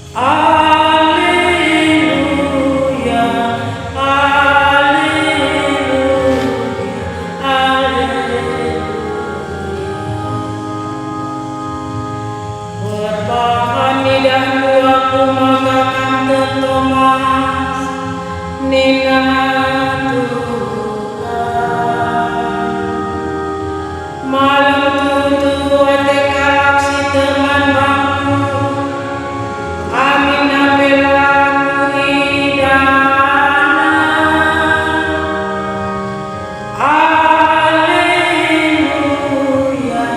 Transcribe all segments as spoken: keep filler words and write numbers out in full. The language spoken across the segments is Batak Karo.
Aleluya, aleluya, aleluya. Perbahan idah dua ku maka kam tek Tomas, nina Tuhan. Malem tuhu-tuhu ate kalak si tek man bangku, aminna pe la kuidahna. Aleluya,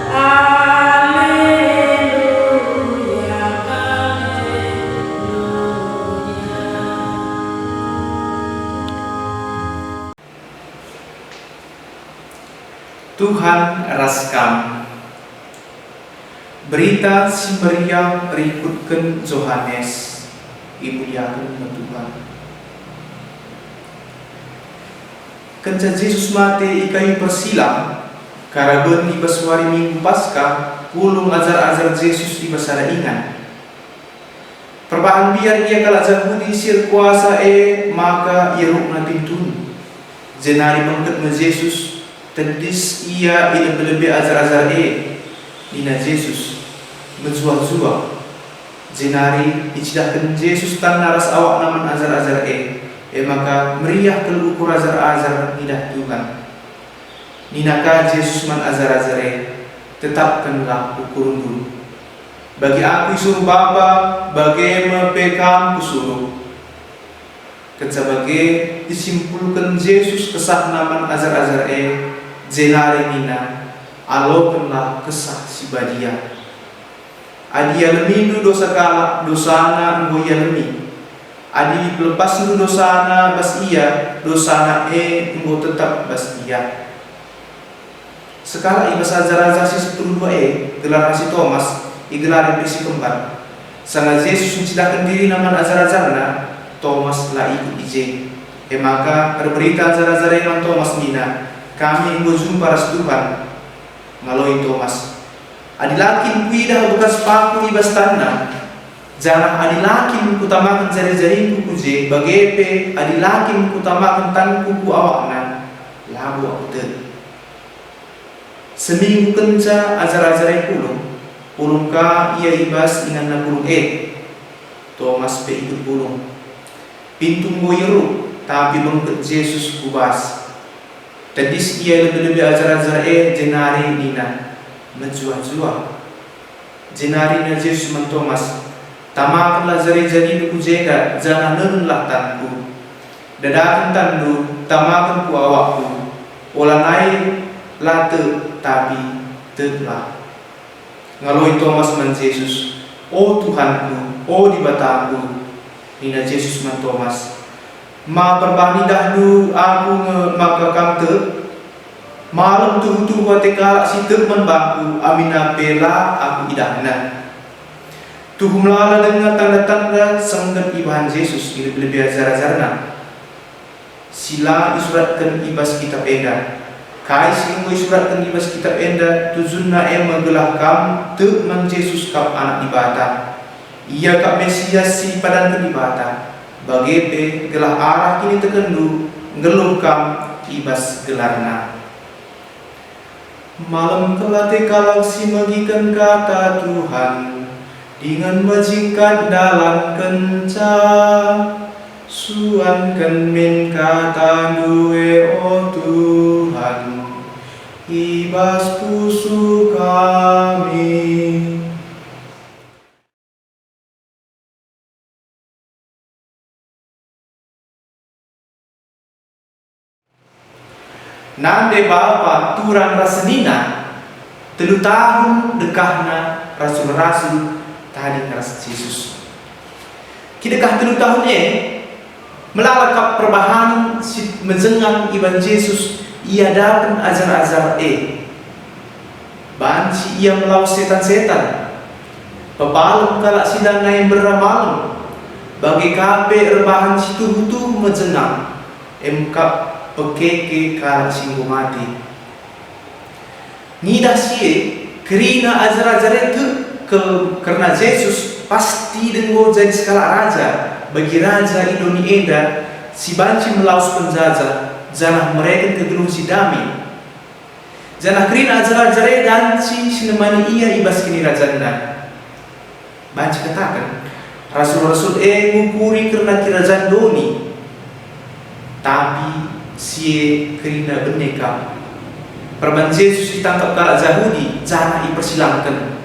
aleluya, aleluya. Tuhan ras kam. Berita Si Meriah rikutken Johanes. Imuliaken me Tuhan. Kenca Jesus mate i kayu persilang, karaben i bas wari Minggu Paskah, pulung ajar-ajar Jesus i bas sada ingan. Perbahan mbiar ia kalak Jahudi si erkuasa e maka ierukna pintun. Jenari bengket me Jesus, tedis ia i lebe-lebe ajar-ajar e. Nina Jesus, "Mejuah-juah." Jenari icidahken Jesus tanna ras awakna man ajar-ajar e, e maka meriah kal ukur ajar-ajar ngidah Tuhan. Nina ka Jesus man ajar-ajar e, "Tetapkenlah ukurndu. Bagi Aku isuruh Bapa, bage me pe kam Kusuruh." Kenca bage, isimpulken Jesus kesahNa man ajar-ajar e, jenari nina, "Alokenlah Kesah Si Badia. Adi ialemindu dosa kalak, dosana enggo ialemi. Adi ipelepasndu dosana bas ia, dosana e enggo tetap bas ia." Sekalak i bas ajar-ajar si sepuluh dua e, gelarna si Tomas, igelari pe si Kembar. Sanga Jesus ncidahken diriNa man ajar-ajarNa, Tomas la ikut i je. E maka erberita ajar-ajar e man Tomas nina, "Kami enggo jumpa ras Tuhan." Ngaloi Tomas, "Adi la kin kuidah bekas paku i bas tanNa, janah adi la kin kutamaken jari-jaringku ku je, bage pe adi la kin kutamaken tanku ku awakna, labo aku tek." Seminggu kenca ajar-ajar e pulung, pulung ka ia i bas inganna pulung e. Tomas pe ikut pulung. Pintu enggo ieruk, tapi bengket Jesus ku bas. Tedis ia i lebe-lebe ajar-ajar e jenari nina, "Mejuah-juah." Jenari nina Jesus man Tomas, "Tamakenlah jari-jarindu ku jenda, janah nehenlah tanku. Dadaken tanndu, tamaken ku awakku. Olanai la tek, tapi teklah." Ngaloi Tomas man Jesus, "O Tuhanku, o Dibatangku!" Nina Jesus man Tomas, "Ma perbahan idahndu Aku nge maka kam tek? Malem tuhu-tuhu ate kalak si tek man bangKu, aminna pe la Aku idahna." Tuhu melala denga tanda-tanda sengget ibahan Jesus i lebe-lebe ajar-ajarNa, si la isuratken i bas kitap enda. Kai si enggo isuratken i bas kitap enda, tujunna e me gelah kam tek man Jesus kap Anak Dibata. Ia kap Mesias si ipadanken Dibata, bage pe gelah arah kinitekenndu nggeluh kam i bas gelarNa. Malem kal ate kalak si megiken kata Tuhan, dingen mejingkat ndalankenca. Suanken min katandu e, o Tuhan, i bas pusuh kami. Nande bapa, turang ras senina, telu tahun dekahna rasul-rasul tading ras Jesus. Kidekah telu tahun e, melala kap perbahanen si mejengang iban Jesus i adapen ajar-ajar e. Banci ia melawes setan-setan. Pepalem kalak si lanai mbera malem, bage ka pe erbahan si tuhu-tuhu mejengang, emkap pekeke kalak si enggo mate. Ngidah si e, kerina ajar-ajar e tek kal kerna Jesus Pasti denggo jadi sekalak raja bagi raja i doni enda si banci melawes penjajah janah mereken kegeluhen si dame. Janah kerina ajar-ajar e banci sinemani ia i bas kinirajanna. Banci kataken, rasul-rasul e ngukuri kerna kinirajan doni, tapi si e kerina bene kap. Perban Jesus itangkap kalak Jahudi janah ipersilangken.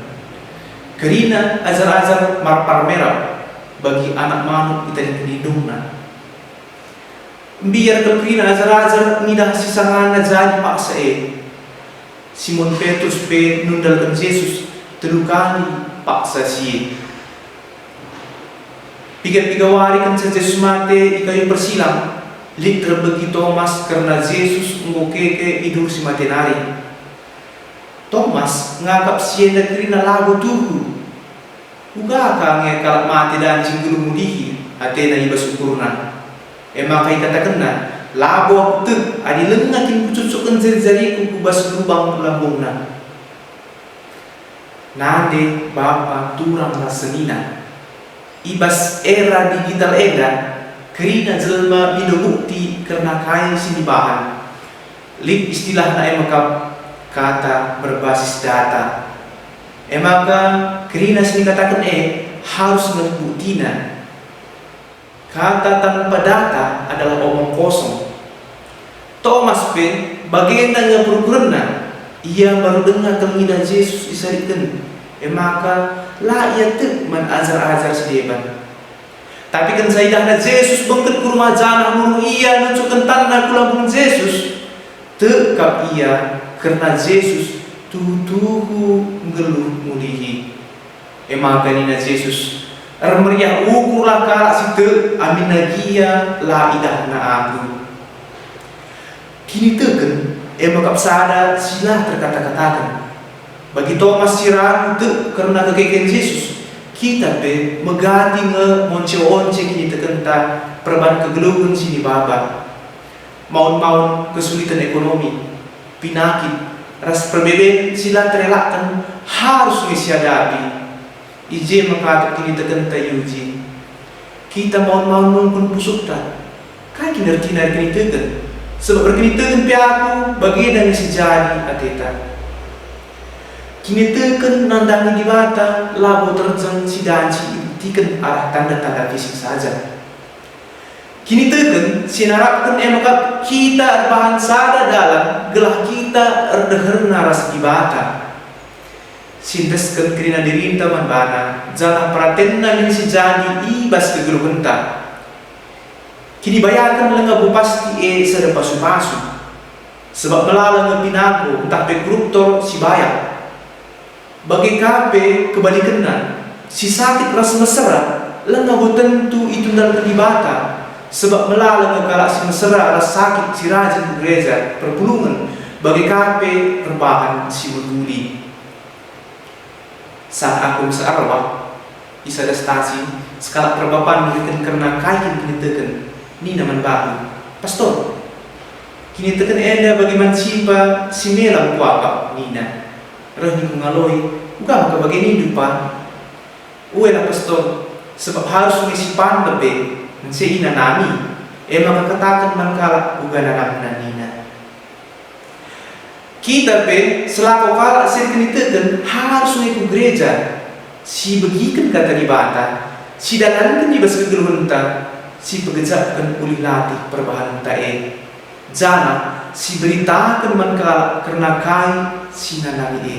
Kerina ajar-ajar marpar merap bagi anak manuk itadingken indungna. Mbiar kal kerina ajar-ajar ngidah si sangana jadi paksa e. Simon Petrus pe nundalken Jesus telu kali paksa si e. Piga-piga wari kenca Jesus mate i kayu persilang, lit erbegi Tomas kerna Jesus enggo keke i duhur si mate nari. Tomas ngakap si enda kerina labo tuhu. Uga ka nge kalak mate banci nggeluh mulihi atena i bas ukurna. E maka ikatakenna, "Labo aku tek adi langa kin kucucukken jari-jariku ku bas lubang lambungna." Nande bapa turang ras senina. I bas era digital enda, kerina jelma mindo bukti kerna kai si ibahan. Lit istilahna e mekap kata berbasis data. E maka, kerina si ikataken e harus nget buktina. Kata tanpa data adalah omong kosong. Tomas pe bagenda nge perukurenna. Ia mbaru denga kal ngidah Jesus isalikken, e maka la ia tek man ajar-ajar si deban. Tapi kenca idahna Jesus bengket ku rumah janah nurung ia nuncukken tanna ku lambung Jesus, tek kap ia kerna Jesus tuhu-tuhu nggeluh mulihi. E maka nina Jesus, "Ermeriah ukurlah kalak si tek aminna gia la idahna Aku." Kiniteken e mekap sada si la terkata-kataken. Bagi Tomas si ragu tek kerna kekeken Jesus, kita pe megati nge monce-once kinitekenta perban kegeluhen si nibaba. Maun-maun kesuliten ekonomi, pinakit, ras perbeben si la terelakken harus nge siadapi. I je me katap kinitekenta iuji. Kita maun-maun nungkun pusuhta. Kai kin ertina erkiniteken? Sebab erkiniteken pe aku, bagenda nge si jadi ateta. Kiniteken nandangi Dibata labo terjeng si banci ibuktiken arah tanda-tanda fisik saja. Kiniteken si narapken e maka kita erbahan sada dalan gelah kita erdeherna ras Dibata. Siendesken kerina dirinta man baNa, janah peratenNa min si jadi i bas kegeluhenta. Kinibayaken langa bo pasti e sada pasu-pasu, sebab melala nge pinangko ntah pe koruptor si bayak. Bage ka pe kebalikenna, si sakit ras mesera langa bo tentu itundalken Dibata, sebab melala nge kalak si mesera ras sakit si rajin ku gereja, perpulungen, bage ka pe erbahan si mehuli. Sang aku mesera, i sada stasi, sekalak perbaban ngereken kerna kai kin kiniteken, nina man bangku, "Pastor, kiniteken enda bagi man sipa si melam kuakap," nina. Reh ningku ngaloi, "Uga maka bage nindu, Pa?" "Uelah, Pastor, sebab harus nge si pandep e, nce inanami, e maka kataken man kalak uga nanamna," nina. Kita pe selaku kalak si erkiniteken harus nge ku gereja, si begiken Kata Dibata, si dalanken i bas kegeluhenta, si pegejaken ulih latih perbahanenta e, janah si beritaken man kalak kerna kai si nanami e.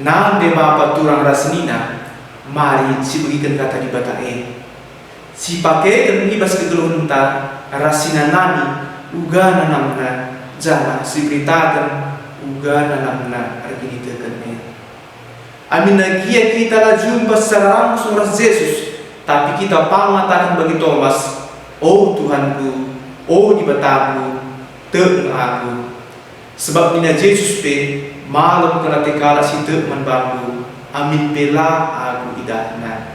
Nande bapa turang ras senina, mari sibegiken Kata Dibata e. Sipakeken i bas kegeluhenta ras sinanami uga nanamna, janah siberitaken uga nanamna erkiniteken e. Aminna gia kita la jumpa secara langsung ras Jesus, tapi kita pang ngataken bagi Tomas, "O Tuhanku, o Dibataku, tek nge aku." Sebab nina Jesus pe, "Malem kal ate kalak si tek man bangKu, amin pe la Aku idahna."